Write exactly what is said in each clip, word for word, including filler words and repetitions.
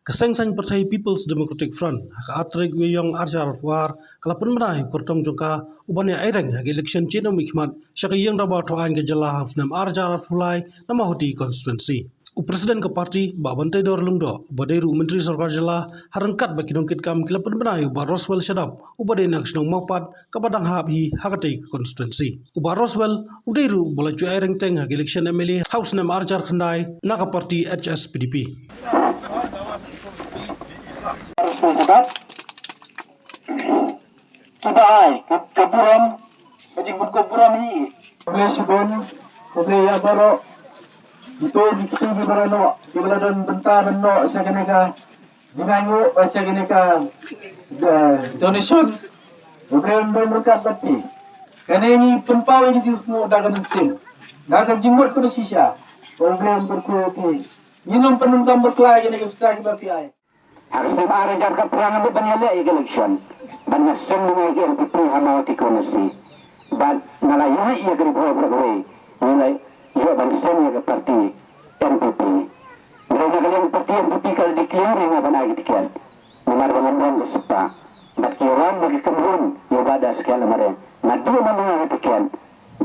Ka seng saiñ pyrthei People's Democratic Front ha ka ar tarik u Ïaïong ar hajar arphew ar ka la pynbna ïa u kyrtong jong ka u ban ïa aireng ha ka election Chief Nongmihkhmat sha ka Ïing Dorbar Thaw Aiñ ka jylla ha u snem ar hajar arphew lai na Mawhati constituency. U President ka party Bah Banteidor Lyngdoh uba dei ruh u Myntri Sorkar Jylla ha ryngkat bad ki nongkitkam ki la pynbna ïa u Bah Roswell Shadap uba dei na ka shnong Mawpat kaba dang hap hi ha katei ka constituency. U Bah Roswell u dei ruh uba la ju aireng teng ha ka election M L A ha u snem ar hajar khyndai na ka party H S P D P. Kiba ai ka, ka burom, ka jingburom, ka burom hi. Khublei shibun, khublei ïa baroh. Ito di kito di baroh noh, kiba la don bynta ban noh sha kane ka jingainguh, sha kane ka, eh, donation. Khublei ym don ryngkat bad phi. Kane ngi pynpaw ïa ka jingsngew da ka mynsiem, da ka jingmut kaba shisha. Khublei ym kyrkhu ïa phi. Ngin ym pyndonkam bakla ïa kane ka pisa kiba phi ai. Ha ka snem ar hajar khatphra nga dei ban ïaleh ïa ka election bad nga seng mynta ïa ka N P P ha Mawhati constituency. Bad nga la ïa ïa ka ri bhoi bad ka ri, nga la ïa ban seng ïa ka party N P P. Nga la ïa ka party N P P ka la declare ïa nga ban ai ka ticket. Namar ba nga don ka spa bad ki wan ba ki kynhun ïa ba da skel mare nga dei ban ai ka ticket.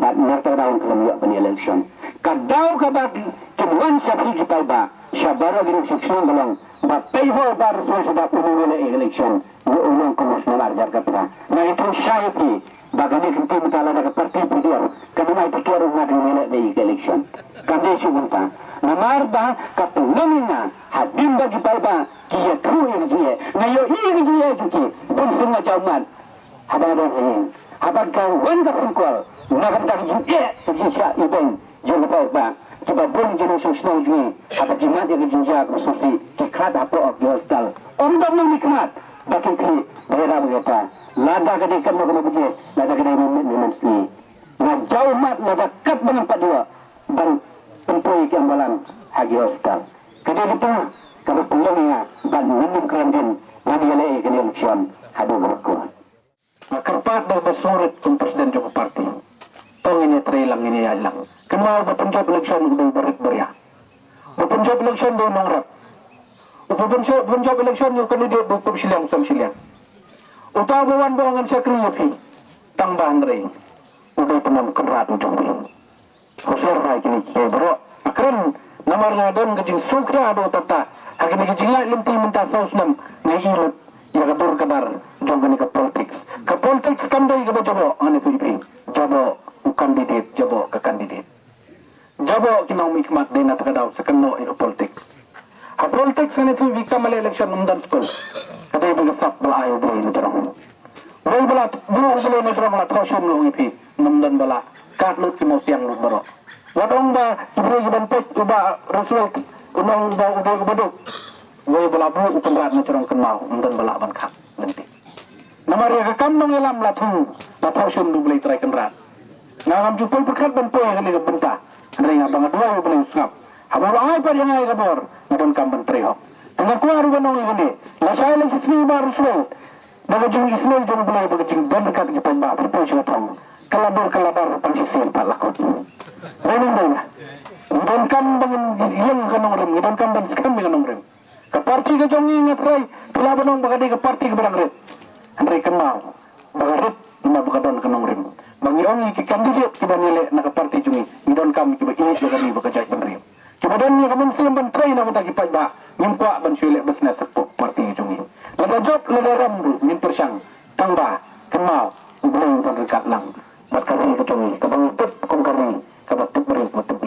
Bad na kata ka daw ka lam ïoh ban election. Ka daw kaba kin wan sha phi ki paidbah, sha baroh ki nongshong shnong ka long ba phi ho bar shuwa sha ba u nongïaleh election. Ïoh u long kum u snem ar hajar khatphra. Nga ïathuh shai ïa phi ba kane ka kynti mynta lada ka party P D F ka nang ai ticket ruh nga dang ïaleh ïa ka election. Kam dei shuh kumta. Namar ba ka pynlong ïa nga hadien ba ki paidbah ki ïathuh ïa ka jingeh, nga ïohi ïa ka jingeh jong ki. Bun sien nga jaw mat haba nga don ha ïing. Haba ka wan ka phone call na ka bynta ka jingeh ka jingshah ibeiñ jong ki paidbah kiba bun ki nongshong shnong jong ngi. Haba ki mad ïa ka jingjia kaba sngewsih ki khlad hapoh ki hospital. Ym don nongmihkhmat ba kin khmih ba ïarap ïa kata. Lada ka dei katno katno baje, lada ka dei mynmiet ne mynsngi, nga jaw mat lada katba ngan pat ïoh ban pynpoi ïa ki ambulance ha ki hospital. Ka dei kata kaba pynlong ïa nga ban ngam kren din ban ïaleh ïa kane ka election haduh kaba kut. Nga kyrpad da kaba sngewrit kum president jong ka party. To ngin ïatrei lang, ngin ïaid lang. Kynmaw ba pynjop election u dei u barit baria. Ba pynjop election dei u nongrep. U pynjop, pynjop election u candidate dei u kup shiliang u sem shiliang. Uta uba wan ba ong ngan shakri ïa phi. Tang ba hynrei u dei u nongkynrad u jong phi. Husiar bha ïa kine kiei baroh. Nga kren namar nga don ka jingsngewkhia haduh katta. Ha kane ka jingïaid lynti mynta saw snem nga ïohi lut ïa ka dur ka dar jong kane ka politics. Ka politics kam dei kaba jaboh, ngan ïathuh ïa phi. Jaboh u candidate, jaboh ka candidate. Jaboh ki nongmihkhmat dei na kata ka daw sa kynnoh ïa ka politics. Ha politics ngan ïathuh ïa phi kam ha election ym don skul. Ka dei ba ka sap ba la ai U Blei na jrong. Wei ba la buh U Blei na jrong la thoh shum la ong ïa phi, ym don ba la kat lut ki mawsiang lut baroh. Wat ong ba ki briew ki ban peit u Bah Roosevelt u nong ba u dei u baduk. Wei ba la buh u Kynrad na jrong kynmaw ym don ba la ban kat lynti. Namar ïa ka kam nongïalam la thoh, la thoh shum da U Blei Trai Kynrad. Nga ngam ju poi pyrkhat ban poi ha kane ka bynta. Hynrei nga ba nga duwai U Blei u sngap. Haba u la ai pat ïa nga ïa ka bor nga donkam ban trei hok. Te nga kwah ruh ban ong ïa kane, lashai lashisngi Bah Roosevelt, ba ka jingisynei jong U Blei, ba ka jingdon ryngkat ki paidbah phi poi sha ka thong, ka la dur ka la dar tang shisien pat la kut. Dei nang dei na. Ngi donkam ba ngin ïeng ka nongrim, ngi donkam ban skhem ïa ka nongrim. Ka party ka jong ngi, nga trai phi lah ban ong ba ka dei ka party kaba dang rit. Hynrei kynmaw ba ka rit namar ba ka don ka nongrim. Ba ngi ong ïa ki candidate kiban ïaleh na ka party jong ngi, ngi donkam kiba ïeit ïa ka ri bad ka jaitbynriew, kiba don ïa ka mynsiem ban trei na ka bynta ki paidbah. Ngim kwah ban shu ïaleh business hapoh party ka jong ngi. Lada jop lada rem ruh ngin pyrshang, tang ba kynmaw U Blei u don ryngkat lang bad ka ri ka jong ngi kaba ngi tip kum ka ri kaba tip briew kaba tip